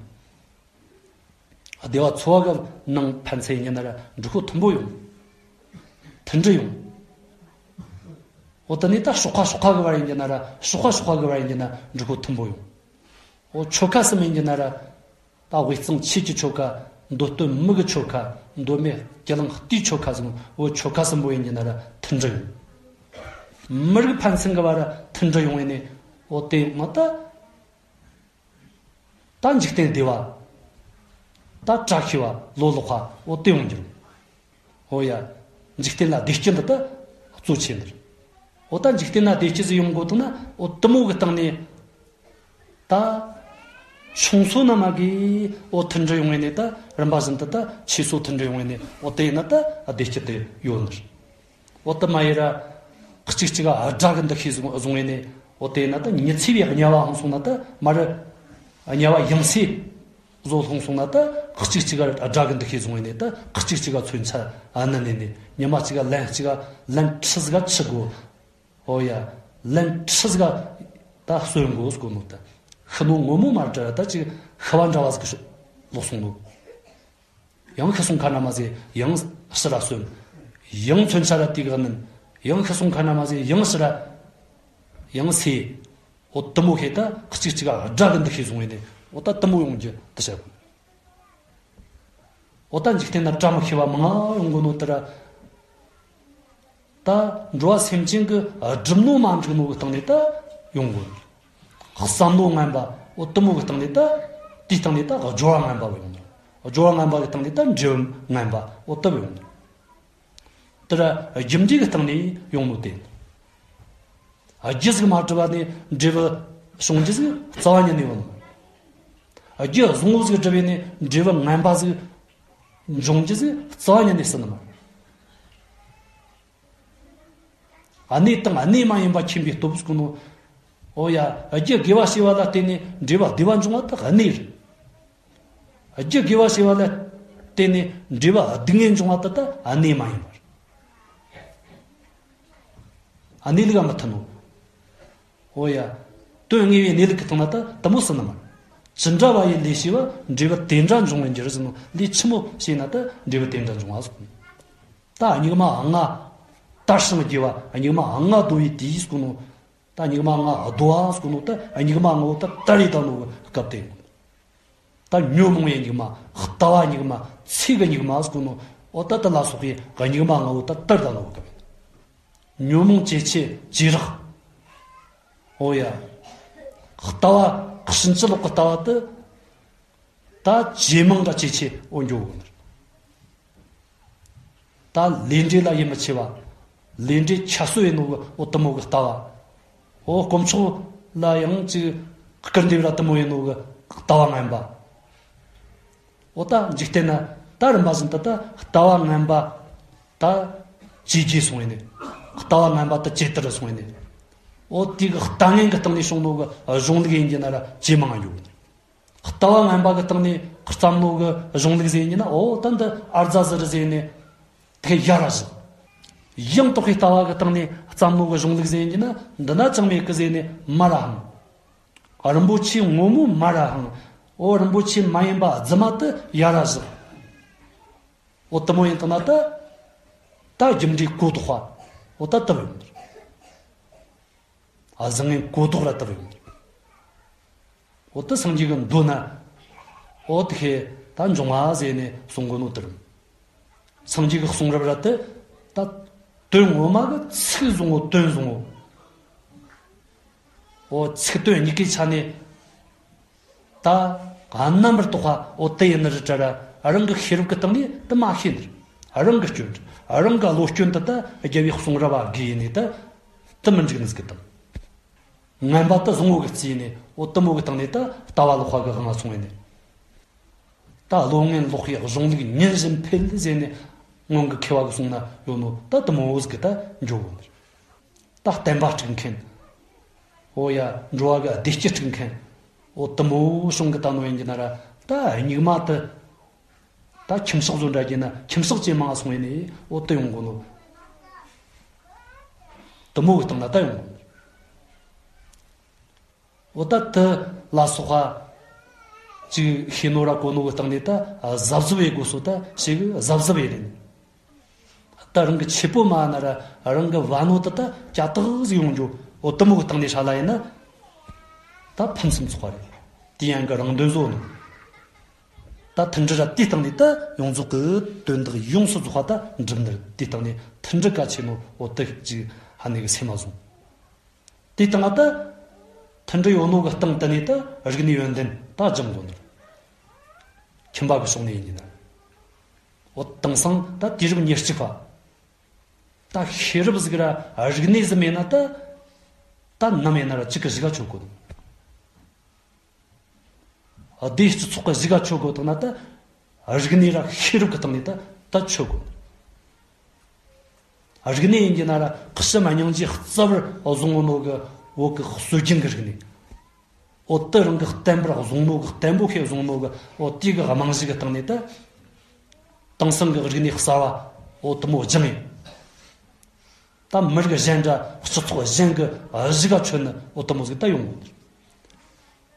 སྡེ་བ་ཚོ་བ་གི་ནང་ཕན་ཚུན་ཡིན་རྒྱུ་ན་ར་འགྲིག་ཁོ་མཐུན་པོ་ཡོང་། མཐུན་སྒྲིལ་ཡོང་། འོ་དེ་ནས་ད་ཤོག་ཁ་ཤོག་ཁ་གི་བར་ཡིན་རྒྱུ་ན་ར། ཤོག་ཁ་ཤོག་ཁ་གི་བར་ཡིན་རྒྱུ་ན་འགྲིག་ཁོ་མཐུན་པོ་ཡོང་། འོ་ཆོལ་ཁ་གསུམ་ཡིན་རྒྱུ་ན་ར། ད་དབུས་གཙང་ཆོས་ཀྱི་ཆོལ་ཁ། མདོ་སྟོད་མི་གི་ཆོལ་ཁ། མདོ་སྨད་རྒྱ་གླིང་སྟོད་ཆོལ་ཁ་ཟེར་ནོ། འོ་ཆོལ་ཁ་གསུམ་པོ་ཡིན་རྒྱུ་ན་ར་མཐུན་སྒྲིལ་ཡོང་། མི་རིགས་ཕན་ཚུན་གི་བར་མཐུན་སྒྲིལ་ཡོང་བས་ནས། འོ་དེ་ང་ད། ད་འཇིག་རྟེན་བདེ་བ། ད་བཀྲ་ཤིས་པ། ལོ་ལེགས་པ། འོ་དེ་ཡོང་རྒྱུ་རེད། འོ་ཡ། འཇིག་རྟེན་ལ་བདེ་སྐྱིད་འདི་ད་གཙོ་ཆེ་འདིར། འོ་ད་འཇིག་རྟེན་ལ་བདེ་སྐྱིད་ཟིག་ཡོང་དགོས་ཐུག་ན། འོ་དེ་མོ་གི་སྟེང་ནས་ད་ཆུང་སོ་ན་མ་གི་འོ་མཐུན་སྒྲིལ་ཡོང་བས་ནས། ད་རིམ་པ་བཞིན་དུ་ད་ཆེ་སོ་མཐུན་སྒྲིལ་ཡོང་བས་ནས། འོ་དེ་ཡིན་ན་ད་བདེ་སྐྱིད་དེ་ཡོད་ནི་རེད། འོ་དེ་མ་ཡིན་ར་གཅིག་གཅིག་ག་དགྲ་གི་འདུ་ཤེས་བཟུང་བཟུང་བས་ནས། འོ་དེ་ཡིན་ན་ད་མྱི་ཚེ་བའི་དམྱལ་བ་ལྷུང་སོང་ན། ད་མ་རེད། དམྱལ་བ་ཡང་སྲིད་བཟོ་ལྷུང་སོང་ན། ད་གཅིག་གཅིག་ག་དགྲ་གི་འདུ་ཤེས་བཟུང་བས་ནས། ད་གཅིག་གཅིག་ག་མཚོན་ཆ་ཨ་ནི་ནས་ནས། ཉི་མ་གཅིག་ག་ལན་གཅིག་ག་ལན་ཁྲི་ཟིག་ག་འཆི་དགོས། འོ་ཡ། ལན་ཁྲི་ཟིག་ག་ད་གསོན་དགོས་ཟེར་གོ་ནོ། ད་ཤི་ནོ་ངོ་མ་མ་རེད་དྲ། ད་ཅིག་ཤི་བ་འདྲ་བ་ཟིག་གི་ལོག་སོང་ནོ། ཡང་ཤི་སོང་ཁ་ན་མ་ཟེར། ཡང་ཕྱིར་ར་གསོན། ཡང་མཚོན་ཆ་ར་དེ་ག་མནན། ཡང་ཤི་སོང་ཁ་ན་མ་ཟེར། ཡང་ཕྱིར་ར། ཡང་སོས། འོ་དེ་མོ་ཤེས། ད་གཅིག་གཅིག་ག་དགྲ་གི་འདུ་ཤེས་བཟུང་བས་ནས། འོ་ད་དེ་མོ་ཡོང་རྒྱུ་དེ་བྱ་དགོས། འོ་ད་འཇིག་རྟེན་ན་བཀྲ་མི་ཤིས་པ་མང་ང་ཡོང་གོ་ནོ་དེ་ར། ད་འགྲོ་བ་སེམས་ཅན་གི་སྒྲིབ་ནོ་མ་འགྲིག་ནོ་གི་སྟེང་ནས་ད་ཡོང་གོ་ནོ། བསམ་བློ་ངན་པ། འོ་དེ་མོ་གི་སྟེང་ནས་ད། དེའི་སྟེང་ནས་ད་སྦྱོར་བ་ངན་པ་ཡོང་ནོ། སྦྱོར་བ་ངན་པ་གི་སྟེང་ནས་ད་འབྲས་བུ་ངན་པ། འོ་དེ་ཡོང་ནོ། དེ་ར་རྒྱུ་འབྲས་གི་སྟེང་ནས་ཡོང་ནོ་དེ། རྒྱུ་ཟིག་མ་གྲུབ་པ་ནས་འབྲས་བུ་བྱུང་རྒྱུ་ཟིག་རྩ་བ་ཉིད་ནས་ཡོང་ནི་མ་རེད། རྒྱུ་བཟང་བོ་ཟིག་གྲུབ་པས་ནས་འབྲས་བུ་ངན་པ་ཟིག་འབྱུང་རྒྱུ་ཟིག་རྩ་བ་ཉིད་ནས་སྲིད་ནི་མ་རེད། གནས་དང་གནས་མ་ཡིན་པ་མཁྱེན་པའི་སྟོབས་ཟེར་གོ་ནོ། འོ་ཡ། རྒྱུ་དགེ་བ་བྱས་པ་ལ་བརྟེན་ནས་འབྲས་བུ་བདེ་བ་འབྱུང་བ་དེ་གནས་རེད། རྒྱུ་དགེ་བ་བྱས་པ་ལ་བརྟེན་ནས་འབྲས་བུ་སྡུག་བསྔལ་འབྱུང་བ་དེ་ད་གནས་མ་ཡིན་པ་རེད། གནས་ལུགས་ལ་མི་མཐུན་ནོ། འོ་ཡ། དོན་དངོས་པོའི་གནས་ལུགས་ཀྱི་སྟེང་ན་ད་དེ་མོ་སྲིད་ནི་མ་རེད། ཇི་འདྲ་བ་ཡི་ལས་བྱས་པ། འབྲས་བུ་དེ་འདྲ་འབྱུང་བར་འགྱུར་ཟེར་ནོ། ལས་ཆི་མོ་བྱས་ན་ད་འབྲས་བུ་དེ་འདྲ་འབྱུང་བ་ཟེར་ནོ། ད་སྨྱུག་མ་ལྔ་དར་ཞིང་རྒྱས་པ། སྨྱུག་མ་ལྔ་བརྡོལ་བའི་དུས་ཟེར་གོ་ནོ། ད་སྨྱུག་མ་ལྔ་བརྡོལ་བ་ཟེར་གོ་ནོ། ད་སྨྱུག་མ་ལྔ་བོ་ད་དར་རེ་བཏང་ནོ་གི་སྐབས་དེ། ད་ཉོན་མོངས་པའི་སྨྱུག་མ། ལྟ་བ་སྨྱུག་མ། ཚེ་གི་སྨྱུག་མ་ཟེར་གོ་ནོ། འོ་ད་དེ་ལ་སོགས་པའི་སྨྱུག་མ་ལྔ་བོ་ད་དར་བཏང་ནོ་གི་སྐབས། ཉོན་མོངས་ཇེ་ཆེ་ཇེ་རགས། འོ་ཡ། ལྟ་བ་ ཕྱིན་ཅི་ལོག་གི་ལྟ་བ་དེ་ད་ཇེ་མང་ག་ཇེ་ཆེ་འོ་འགྱོ་གོ་ནི། ད་ལས་འབྲས་ལ་ཡིད་མི་ཆེས་པ། ལས་འབྲས་ཁྱད་གསོད་ཡིན་ནོ་གི་འོ་དེ་མོ་གི་ལྟ་བ། འོ་དཀོན་མཆོག་ལ་ཡང་ཅིག་སྐུར་འདེབས་ར་དེ་མོ་ཡིན་ནོ་གི་ལྟ་བ་ངན་པ། འོ་ད་འཇིག་རྟེན་ན་ད་རིམ་པ་བཞིན་དུ་ད་ལྟ་བ་ངན་པ་ད་ཇེ་རྒྱས་སོང་ཡིན་ནི། ལྟ་བ་ངན་པ་ད་ཇེ་དར་སོང་ཡིན་ནི། འོ་དེ་གི་ལྟ་ངན་གི་སྟེང་ནས་བྱུང་ནོ་གི་གཞུང་ལུགས་ཡིན་གྱི་ན་ར་ཇེ་མང་ཡོད་ནི། ལྟ་བ་ངན་པ་གི་སྟེང་ནས་བརྩམས་ནོ་གི་གཞུང་ལུགས་ཟེར་ཡིན་ན། འོ་ད་འདི་ཨར་ཛ་ཟི་རི་ཟེར་ནས་དེ་ཡ་ར་བཞག། ཡང་དག་པའི་ལྟ་བ་གི་སྟེང་ནས་བརྩམས་ནོ་གི་གཞུང་ལུགས་ཟེར་ཡིན་ན། འདི་ན་ཅང་མེད་གི་ཟེར་ནས་མ་ར་འཕངས། རིན་པོ་ཆེ་ངོ་མ་མ་ར་འཕངས། འོ་རིན་པོ་ཆེ་མ་ཡིན་པ་རྫུན་མ་དེ་ཡ་ར་བཞག། འོ་དེ་མོ་ཡིན་དང་ན་ད་ད་རྒྱུ་འབྲས་གོ་ལྡོག་པ། འོ་ད་དེ་བས་མིན། ཨ་བཟང་ངན་གོ་ལྡོག་ར་དེ་བས་མིན། འོ་ད་སངས་རྒྱས་ཀྱི་མདོ་ན་འོ་དེ་ཁེ་ད་འབྱུང་བ་ཟེར་ནས་གསུང་གོ་ནོ་དེ་རེད། སངས་རྒྱས་ཀྱི་གསུང་རབ་ར་དེ་ད་དོན་ངོ་མ་གི་ཚིག་བཟང་བོ་དོན་བཟང་བོ། འོ་ཚིག་དོན་གཉིས་ཀའི་ཆ་ནས་ད་རྣམ་པར་དག་པ་འོ་དེ་ཡིན་ནི་རེད་དྲ་ར། རང་གི་ཤེས་རབ་ཀྱི་སྟེང་ནས་དེ་མ་ཤེས་ནི་རེད། རང་གི་སྐྱོན། རང་གི་བློ་སྐྱོན་དེ་ད་རྒྱལ་བའི་གསུང་རབ་བ་དགོས་ཡིན་ནི་ད་དེ་མི་འགྲིག་ནི་ཟིག་གི་དང་། ངན་པ་དེ་བཟང་བོ་གི་རྩིས་ནས་འོ་དེ་མོ་གི་སྟེང་ནས་ད་ལྟ་བ་ལོག་པ་གི་དབང་ང་སོང་ཡིན་ནི། ད་བློ་ངན་ལོག་པའི་གཞུང་ལུགས་ཉིན་བཞིན་འཕེལ་ཟེར་ནས་སྔོན་གི་མཁས་པ་གི་གསུང་ན་ཡོད་ནོ་ད་དེ་མོ་བོ་ཟིག་གི་ད་འགྱོ་གོ་ནི་རེད། ད་བསྟན་པ་དཀྲུག་མཁན། འོ་ཡ་འགྲོ་བ་གི་བདེ་སྐྱིད་དཀྲུག་མཁན། འོ་དེ་མོ་བྱུང་གི་ད་ནོ་ཡིན་གྱི་ན་ར། ད་སྙིགས་མ་དེ་ད་ཁྱིམ་གསོག་བཟོ་འདྲ་གྱི་ན་ཁྱིམ་གསོག་ཇེ་མང་སོང་ཡིན་ནི། འོ་དེ་ཡོང་གོ་ནོ། དེ་མོ་གི་སྟེང་ན་ད་ཡོང་གོ་ནོ། འོ་ད་དེ་ལ་སོགས་པ་ཅིག་ཤེས་ནོ་ར་གོ་ནོ་གི་སྟེང་ནས་ད་གཟབ་གཟབ་ཡེད་དགོས་སོ། ད་ཞེ་གི་གཟབ་གཟབ་ཡེད་ལེ་ནི། ད་རང་གི་ཆེ་པོ་མ་ན་ར་རང་གི་བ་ནོ་དེ་ད་ཀྱ་ཏག་ཟིག་ཡོང་རྒྱུ། འོ་དེ་མོ་གི་སྟེང་ནས་ཧྲ་ལ་ཡིན་ན་ད་ཕུན་སུམ་ཚོགས་པ་རེད། དེ་ཡང་གི་རང་དོན་བཟོ་ནོ། ད་མཐུན་སྒྲིལ་ར་དེའི་སྟེང་ནས་ད་ཡོངས་རྫོགས་གི་དོན་དག་ཡོངས་སུ་རྫོགས་པ་ད་འགྲུབ་ནི་རེད། དེའི་སྟེང་ནས་མཐུན་སྒྲིལ་གལ་ཆེ་ནོ་འོ་དེ་ཅིག་ཧ་ནེ་གི་སེམས་མ་བཟུང་། དེའི་སྟེང་ད་མཐུན་སྒྲིལ་ཡོད་ནོ་གི་སྟེང་དེ་ནས་ད་རིག་གནས་ཡོན་ཏན་ད་སྦྱང་དགོས་ནོ། ཁྱིམ་པ་གི་ཕྱོགས་ནས་ཡིན་གྱི་ན། འོ་དེང་སང་ད་དུས་རབས་ཉེར་གཅིག་པ། ད་ཤེས་རབ་ཟིག་ར་རིག་གནས་ཟིག་མེད་ན་ད། ད་ནམ་ཡིན་ན་ར་གཅིག་གི་གཞིས་ཀ་ཆོད་གོ་ནོ། སྡེ་སྤྱི་ཚོགས་ཀྱི་གཞིས་ཀ་ཆོད་དགོས་དང་ན་ད། རིག་གནས་ར་ཤེས་རབ་ཀྱི་སྟེང་ནས་ད་ད་ཆོད་དགོས། རིག་གནས་ཡིན་གྱི་ན་ར་གཤམ་སྙིང་རྗེ་རྩ་བར་བཟུང་ནོ་གི་བོད་ཀྱི་སྲོལ་རྒྱུན་གྱི་རིག་གནས། འོ་དེ་རང་གི་བརྟན་པོར་བཟུང་ནོ་གི་བརྟན་པོ་ཁེ་བཟུང་ནོ་གི་འོ་དེ་གི་རྨང་གཞི་གི་སྟེང་ནས་ད། དེང་སང་གི་རིག་གནས་གསར་བ་འོ་དེ་མོ་སྦྱངས་ཡིན། ད་མི་རིགས་གཞན་འདྲ་སྤྱི་ཚོགས་གཞན་གྱི་གཞིས་ཀ་ཆོད་ནི་འོ་དེ་མོ་ཟིག་ད་ཡོང་དགོས།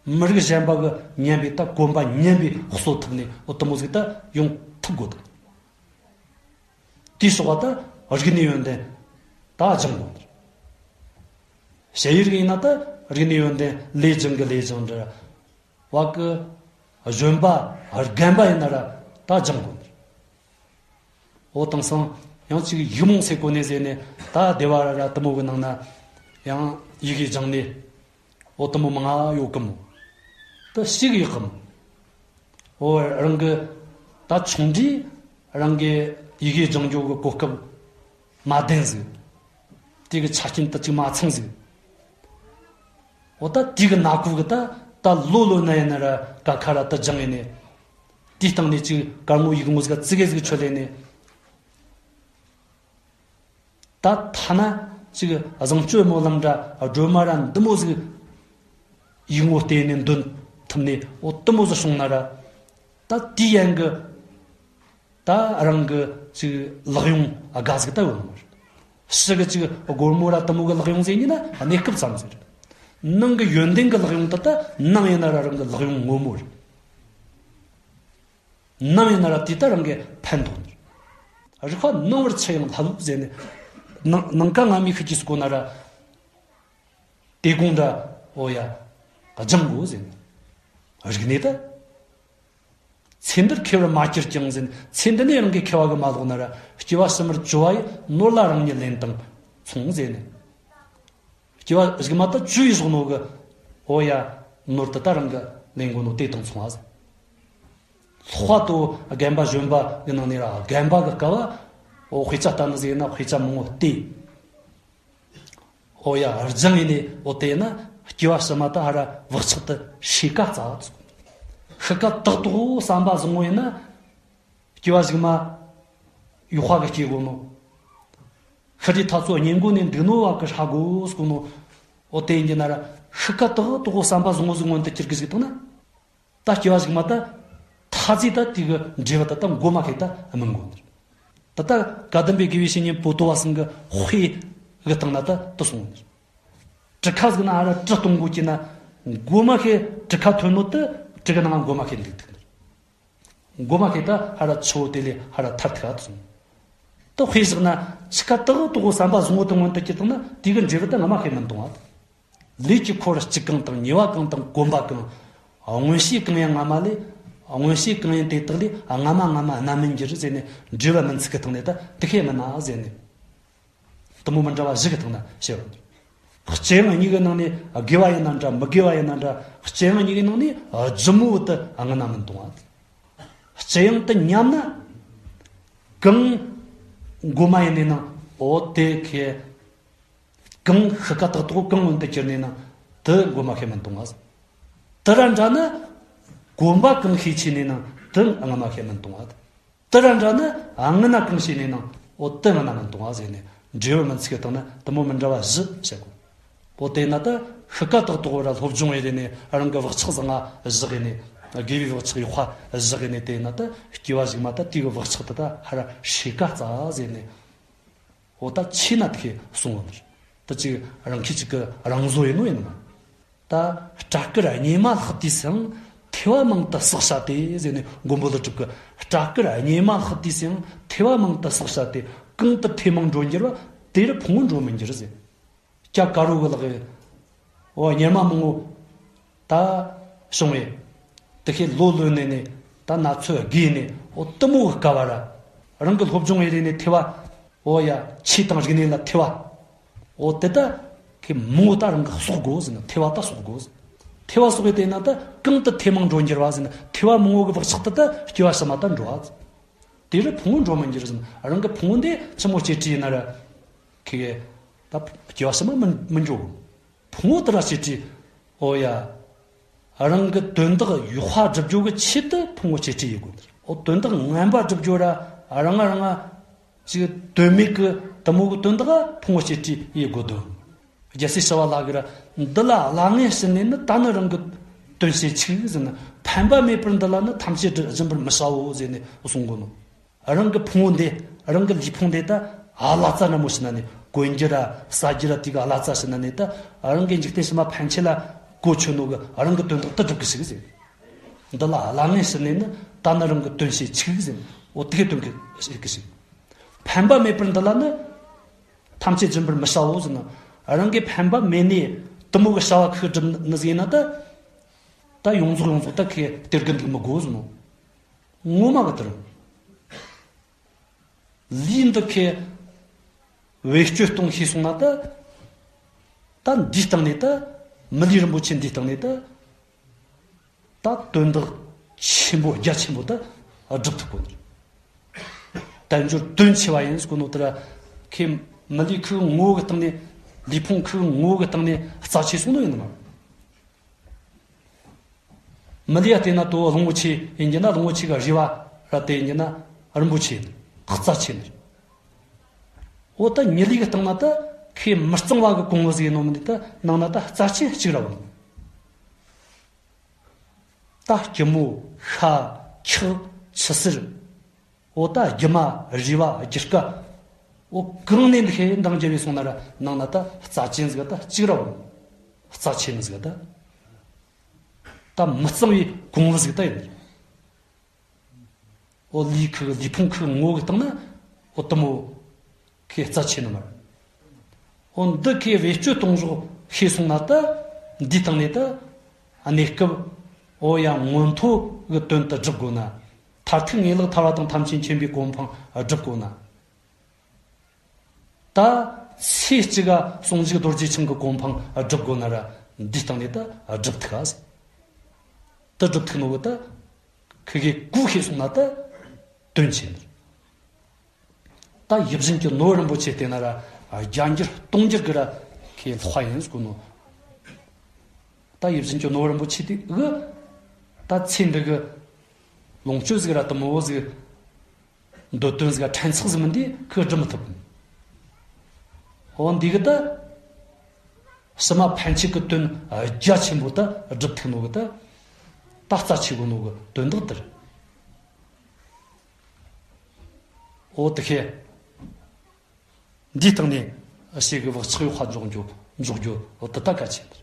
མི་རིགས་གཞན་པ་གི་ཉམས་པའི་ད་གོམ་པ་ཉམས་པའི་སྲོལ་ཐུབ་ནས་འོ་དེ་མོ་ཟིག་ད་ཡོང་ཐུབ་དགོས་དང་། དེའི་སོགས་པ་ད་རིག་གནས་ཡོན་ཏན་ད་སྦྱང་དགོས་དང་། ཞ་ཡི་རིགས་ཡིན་ན་ད་རིག་གནས་ཡོན་ཏན་ལས་སྦྱང་གི་ལས་སྦྱང་འདྲ། བ་གི་གཞོན་པ་རྒན་པ་ཡིན་ན་ར་ད་སྦྱང་དགོས་དང་། འོ་དེང་སང་ཡང་ཅིག་ཡིག་རྨོངས་སེལ་གོ་ནས་ཟེར་ནས་ད་སྡེ་བ་ར་ར་དེ་མོ་གི་ནང་ན་ཡང་ཡི་གེ་སྦྱངས་ནས་འོ་དེ་མོ་མང་ང་ཡོད་གི་མོ། ད་ཞིག་ཡོད་གི་མོ། འོ་རང་གི་ད་ཆུང་དུས་རང་གི་ཡི་གེ་སྦྱང་རྒྱུ་གི་གོ་སྐབས་མ་ལྡན་ཟིག། དེ་གི་ཆ་རྐྱེན་ད་ཅིག་མ་ཚང་ཟིག། འོ་ད་དེ་གི་ན་ཁུ་གི་ད་ད་ལོ་ལོ་ན་ཡིན་ན་ར་ཀ་ཁ་ར་ད་སྦྱངས་ཡིན་ནས། དེའི་སྟེང་ནས་ཅིག་དཀར་མོ་ཡིག་རྨོངས་ཟིག་ཙི་གེ་ཟིག་ཆོད་ལེ་ནས། ད་ཐ་ན་ཅིག་བཟང་སྤྱོད་སྨོན་ལམ་འདྲ་སྒྲོལ་མ་ར་འདི་མོ་ཟིག་ཡིག་ངོ་བལྟས་ནས་འདོན་ཐུབ་ནས་འོ་དེ་མོ་ཟིག་བྱུང་ན་ར། ད་དེའི་ཡན་གི་ད་རང་གི་ཅིག་ལག་ཡོང་དགའ་ཟིག་ད་ཡོད་ནི་མ་རེད། ཕྱི་གི་ཅིག་སྒོར་མོ་ར་དེ་མོ་གི་ལག་ཡོང་ཟེར་ནི་ན་གནས་སྐབས་ཙམ་ཟིག་རེད། ནང་གི་ཡོན་ཏན་གི་ལག་ཡོང་ད་ད་ནམ་ཡིན་ན་ར་རང་གི་ལག་ཡོང་ངོ་མ་རེད། ནམ་ཡིན་ན་ར་དེ་ད་རང་གི་ཕན་ཐོགས་ནི་རེད། རིག་པ་ནང་བར་ཆུ་ཡང་ལྷབ་ལྷུབ་ཟེར་ནས། ནང་ནང་ཀ་ང་མི་ཤི་གྱིས་སུ་གོ་ན་ར། དེ་དགོང་འདྲ་འོ་ཡ་སྦྱང་དགོས་ཟེར་ནས། རིག་གནས་ད། ཚེ་འདིར་མཁས་པར་མ་གྱུར་ཀྱང་ཟེར་ནས། ཚེ་འདི་ནས་རང་གི་མཁས་པ་གི་མ་ལོག་ན་ར། སྐྱེ་བ་ཕྱི་མར་བཅོལ་བ་ཡི། ནོར་ལ་རང་ཉིད་ལེན་དང་མཚུངས་ཟེར་ནས། སྐྱེ་བ་གཞུག་མ་ད་བཅོལ་ཡི་བཞག་ནོ་གི་འོ་ཡ་ ནོར་དེ་ད་རང་གི་ལེན་དགོས་ནོ་དེ་དང་མཚུངས་པ་ཟེར། ལྷག་པར་དུ་རྒན་པ་གཞོན་པ་གི་ནང་ནས་ར་རྒན་པ་གི་སྐབས་བ། འོ་དཔེ་ཆ་ལྟ་ནི་ཟིག་ཡིན་ན་དཔེ་ཆ་མང་བོ་བལྟས། འོ་ཡ་སྦྱངས་ཡིན་ནས། འོ་དེ་ཡིན་ན་སྐྱེ་བ་ཕྱི་མ་ད་ཧ་ར་བག་ཆགས་དེ་ཤེས་ཀ་རྩ་བ་ཚུགས། ཤི་ཀ་ཏག་ཏག་བསམ་པ་བཟང་བོ་ཡིན་ན། སྐྱེ་བ་གཞུག་མ་ཡག་པ་གི་སྐྱེ་དགོས་ནོ། ཤི་དུས་ཐ་ཚོ་གཉེན་སྒོ་ནས་འདུག་ནོ་བ་གི་ཧྲ་དགོས་གོ་ནོ། འོ་དེ་ཡིན་གྱི་ན་ར་ཤི་ཀ་ཏག་ཏག་བསམ་པ་བཟང་བོ་ཟིག་མངོན་དུ་གྱུར་གི་ཟིག་བཏང་ན། ད་སྐྱེ་བ་གཞུག་མ་ད་ཐ་ཚིག་ད་དེ་གི་འབྲས་བུ་ད་ད་མགོ་མ་ཁེ་ད་སྨིན་དགོས་ནི། ད་ད་བཀའ་གདམས་པའི་དགེ་བའི་བཤེས་གཉེན་པོ་ཏོ་བ་ཚང་གི་དཔེ་གི་སྟེང་ན་ད་དུ་སོང་ནི། གྲུ་ཁ་ཟིག་ན་ཧ་ར་གྲུ་གཏོང་དགོས་ཀྱི་ན། མགོ་མ་ཁེ་གྲུ་ཁ་ཐོན་ནོ་ད་གྲུ་གི་ནང་མགོ་མ་ཁེ་འདུག་ཐུག་ནི། མགོ་མ་ཁེ་ད་ཧ་ར་ཆུ་བོ་དེ་ལས་ཧ་ར་ཐར་ཐུབ་ཐུབ་སོང་། ད་དཔེ་བཞག་ན་ཤི་ཀ་ཏག་ཏག་བསམ་པ་བཟང་བོ་དེ་མངོན་དུ་གྱུར་བཏང་ན་དེ་གི་འབྲས་བུ་ད་སྔ་མ་ཁེ་སྨིན་གཏོང་བ། ལས་ཀྱི་འཁོར་གཅིག་གང་དང་ཉེ་བ་གང་དང་གོམས་པ་གང་། སྔོན་བྱས་གང་ཡིན་སྔ་མ་ལས། སྔོན་བྱས་གང་ཡིན་དེ་དག་ལས་སྔ་མ་སྔ་མ་རྣམ་སྨིན་འགྱུར་ཟེར་ནས་འབྲས་བུ་སྨིན་ཚུལ་གི་སྟེང་ནས་ད་དེ་ཁེ་སྨིན་ན་ཟེར་ནས། དེ་མོ་མི་འདྲ་བ་བཞི་གི་སྟེང་ན་བཤད་པ། ལྕི་ཡང་གཉིས་ཀྱི་ནང་ནས་དགེ་བ་ཡིན་ན་འདྲ་མི་དགེ་བ་ཡིན་ན་འདྲ། ལྕི་ཡང་གཉིས་ཀྱི་ནང་ནས་ལྗིད་མོ་དེ་སྔ་ན་སྨིན་གཏོང་བ། ལྕི་ཡང་དེ་ཉམས་ན། གང་མགོ་མ་ཡིན་ནས་ན། འོ་དེ་ཁེ། གང་ཤི་ཀ་ཏག་ཏག་གང་མངོན་དུ་གྱུར་ནས་ན། དེ་མགོ་མ་ཁེ་སྨིན་གཏོང་བ། དེ་ར་འདྲ་ན། གོམས་པ་གང་ཤས་ཆེ་ནས་ན། དེ་སྔ་མ་ཁེ་སྨིན་གཏོང་བ། དེ་ར་འདྲ་ན་སྔ་ན་གང་བྱས་ནས་ན། འོ་དེ་སྔ་ན་སྨིན་གཏོང་བ་ཟེར་ནས་འབྲས་བུ་སྨིན་ཚུལ་གི་སྟེང་ན་དེ་མོ་མི་འདྲ་བ་བཞི་བཤད་གོ། འོ་དེ་ན་ད་ཤི་ཀ་ཏག་ཏག་ར་སློབ་སྦྱོང་ཡེ་རེ་ནས་རང་གི་བག་ཆགས་བཟང་ང་བཞག་ཡེ་ནས། དགེ་བའི་བག་ཆགས་ཡག་པ་བཞག་ཡེ་ནས། དེ་ན་ད་སྐྱེ་བ་གཞུག་མ་ད་དེ་གི་བག་ཆགས་དེ་ད་ཧ་ར་ཤེས་ཀ་རྩ་ཟེར་ནས། འོ་ད་ཆེ་ན་དེ་གསུང་བ་ནི། ད་ཅིག་རང་ཁྱི་ཅིག་གི་རང་བཟོ་ཡིན་ནོ་ཡིན་ནོ། ད་སྐྲ་དཀར་གཉེར་མ་ལྷག་དུས་སུ་ཡང་། ཐོས་པ་མང་དུ་བསགས་བྱ་སྟེ་ཟེར་ནས་མགོན་པོ་ཀླུ་སྒྲུབ་ཀྱིས། སྐྲ་དཀར་གཉེར་མ་ལྷག་དུས་སུ་ཡང་། ཐོས་པ་མང་དུ་བསགས་བྱ་སྟེ། གང་དུ་ཐོས་མང་འགྲོ་འགྱུར་བ། དེ་རུ་ཕུང་པོ་འགྲོ་མི་འགྱུར་ཟེར། སྐྲ་དཀར་བོ་གི་ལག་གི། འོ་གཉེར་མ་མང་བོ་ད་བྱུང་བས། དེ་ཁེ་ལོ་ལོན་ནས་ནས་ད་ན་ཚོད་རྒས་ནས། འོ་དེ་མོ་གི་སྐབས་བ་ར། རང་གི་སློབ་སྦྱོང་ཡེ་རེ་ནས་ཐོས་པ། འོ་ཡ་ཆོས་དང་རིག་གནས་ལ་ཐོས་པ། འོ་དེ་ད་ཁེ་མང་བོ་ད་རང་གི་གསོག་དགོས་ཟེར་ན། ཐོས་པ་ད་གསོག་དགོས་ཟེར། ཐོས་པ་གསོག་གི་དེ་ན་ད་གང་དུ་ཐོས་མང་འགྲོ་འགྱུར་བ་ཟེར་ན། ཐོས་པ་མང་བོ་གི་བག་ཆགས་དེ་ད་སྐྱེ་བ་ཕྱི་མ་ད་འགྲོ་བ་ཟེར། དེ་རུ་ཕུང་པོ་འགྲོ་མི་འགྱུར་ཟེར་ན། རང་གི་ཕུང་པོ་འདི་ཆི་མོ་གཅེས་སྤྲས་ཡེ་ན་ར། ཁེ་ད་སྐྱེ་བ་ཕྱི་མ་མི་མི་འགྲོ། ཕུང་པོ་དེ་ར་གཅེས་སྤྲས། འོ་ཡ། རང་གི་དོན་དག་ཡག་པ་སྒྲུབ་རྒྱུ་གི་ཆེད་དུ་ཕུང་པོ་གཅེས་སྤྲས་ཡེ་དགོས། འོ་དོན་དག་ངན་པ་སྒྲུབ་རྒྱུ་ར། རང་རང་ཅིག་དོན་མེད་གི་དེ་མོ་གི་དོན་དག་ཕུང་པོ་གཅེས་སྤྲས་ཡེ་དགོས་དོ། རྒྱལ་སྲས་ཞི་བ་ལྷ་གིས་ར། འདི་ལ་བླ་ངན་ཞུ་ནས་ནི། ད་ནི་རང་གི་དོན་བྱེད་ཆུག་ཟེར་ན། ཕན་པ་མེད་པར་འདི་ལ་ནི། ཐམས་ཅད་སྦྱིན་པར་མི་བྱའོ་ཟེར་ནས་གསུང་གོ་ནོ། རང་གི་ཕུང་པོ་འདི། རང་གི་ལུས་ཕུང་འདི་ད་ཨ་ལ་ཙ་ན་མོ་ཞུ་ན་ནི། གོན་རྒྱུ་ར་ཟ་རྒྱུ་ར་དེ་གི་ཨ་ལ་ཙ་ཞུ་ན་ནི། ད་རང་གི་འཇིག་རྟེན་ཕྱི་མ་ཕན་ཆད་ལ་གོ་ཆོད་ནོ་གི་རང་གི་དོན་དག་དེ་སྒྲུབ་གི་ཆུག་ཟེར། འདི་ལ་བླ་ངན་ཞུ་ནས་ནི། ད་ནི་རང་གི་དོན་བྱེད་ཆུག་ཟེར། འོ་དེ་གི་དོན་གི་བྱེད་གི་ཆུག། ཕན་པ་མེད་པར་འདི་ལ་ནི། ཐམས་ཅད་སྦྱིན་པར་མི་བྱའོ་ཟེར་ན། རང་གི་ཕན་པ་མེད་ནས་དེ་མོ་གི་བྱ་བ་ཁུ་སྒྲུབ་ནི་ཟིག་ཡིན་ན་ད། ད་ཡོངས་རྫོགས་ཡོངས་རྫོགས་ད་ཁེ་སྟེར་གི་འདུག་མི་དགོས་ཟེར་ནོ། ངོ་མ་གི་དེ་རེད། ལུས་འདི་ཁེ་བེད་སྤྱོད་གཏོང་ཤེས་སོང་ན་ད། ད་འདིའི་སྟེང་ནས་ད། མི་ལུས་རིན་པོ་ཆེ་འདིའི་སྟེང་ནས་ད། ད་དོན་དག་ཆེན་པོ་རྒྱ་ཆེན་པོ་ད་སྒྲུབ་ཐུབ་གོ་ནི། དལ་འབྱོར་དོན་ཆེ་བ་ཡིན་ཟེར་གོ་ནོ་དེ་ར། ཁེ་མི་ལུས་ཁུ་ངོ་བོ་གི་སྟེང་ནས། ལུས་ཕུང་ཁུ་ངོ་བོ་གི་སྟེང་ནས་རྩ་ཆེ་སོང་ནོ་ཡིན་ནི་མ། མི་ལུས་ཡ་དེ་ན་དོ་གླང་པོ་ཆེ་ཡིན་རྒྱུ་ན། གླང་པོ་ཆེ་གི་རུས་པ་ར་དེ་ཡིན་རྒྱུ་ན་རིན་པོ་ཆེ་ཡིན། རྩ་ཆེ་ནི། འོ་ད་མི་ལུས་གི་སྟེང་ན་ད་ཁེ་མི་གཙང་བ་གི་ཀོང་བུ་ཟིག་ཡིན་ནོ་མིན་ནི། ད་ནང་ན་ད་རྩ་ཆེན་གཅིག་ར་བ། ད་སྐྱི་མོ། ཤ། ཁྲག། ཆུ་སེར། འོ་ད་རྒྱུ་མ། རུས་པ། རྒྱུ་སྐར། འོ་གང་ནས་འདི་ཁེ་འདང་རྒྱབ་ཡེ་སོང་ན་ར། ནང་ན་ད་རྩ་ཆེན་ཟིག་ད་གཅིག་ར་བ། རྩ་ཆེན་ཟིག་ད། ད་མི་གཙང་བའི་ཀོང་བུ་ཟིག་ད་ཡིན། འོ་ལུས་ཁུ་གི། ལུས་ཕུང་ཁུ་གི་ངོ་བོ་གི་སྟེང་ན། འོ་དེ་མོ་ཁེ་རྩ་ཆེ་ནི་མ་རེད། འོ་འདི་ཁེ་བེད་སྤྱོད་གཏོང་ཕྱོགས་ཤེས་སོང་ན་ད། འདིའི་སྟེང་ནས་ད་གནས་སྐབས། འོ་ཡ་མངོན་མཐོ་གི་དོན་དུ་སྒྲུབ་དགོས་ན། མཐར་ཐུག་ངེས་ལེགས་ཐར་པ་དང་ཐམས་ཅད་མཁྱེན་པའི་གོ་འཕང་སྒྲུབ་དགོས་ན། ད་ཚེ་གཅིག་ག་ཟུང་འཇུག་རྡོ་རྗེ་འཆང་གི་གོ་འཕང་སྒྲུབ་དགོས་ན་ར། འདིའི་སྟེང་ནས་ད་སྒྲུབ་ཐུབ་ག་ཟེར། དེ་སྒྲུབ་ཐུབ་ནོ་གི་ད་ཁི་གེ་གོ་ཤེས་སོང་ན་ད་དོན་ཆེ་ནི། ད་ཡིད་བཞིན་གྱི་ནོར་བུ་རིན་པོ་ཆེ་དེ་ན་ར་བརྒྱ་འགྱུར་སྟོང་འགྱུར་གི་ར་ཁེ་ལྷག་ཡིན་ཟེར་གོ་ནོ། ད་ཡིད་བཞིན་གྱི་ནོར་བུ་རིན་པོ་ཆེ་དེ་གི་ད་ཚེ་འདི་གི་ལོངས་སྤྱོད་ཟིག་ར་དེ་མོ་ཟིག་འདོད་དོན་ཟིག་ཕྲན་ཚེགས་ཟིག་མིན་དེ་ཁོས་སྒྲུབ་མི་ཐུབ། འོ་འདི་གི་ད་ཕྱི་མ་ཕན་ཆད་གི་དོན་རྒྱ་ཆེན་པོ་ད་སྒྲུབ་ཐུབ་ནོ་གི་ད་ད་རྩ་ཆེ་གོ་ནོ་གི་དོན་དག་དེ་རེད། འོ་དེ་ཁེ། འདིའི་སྟེང་ནས་ཞེ་གི་བག་ཆགས་ཡོད་ཁ་འཇོག་རྒྱུ་འཇོག་རྒྱུ་འོ་དེ་ད་གལ་ཆེན་དེ་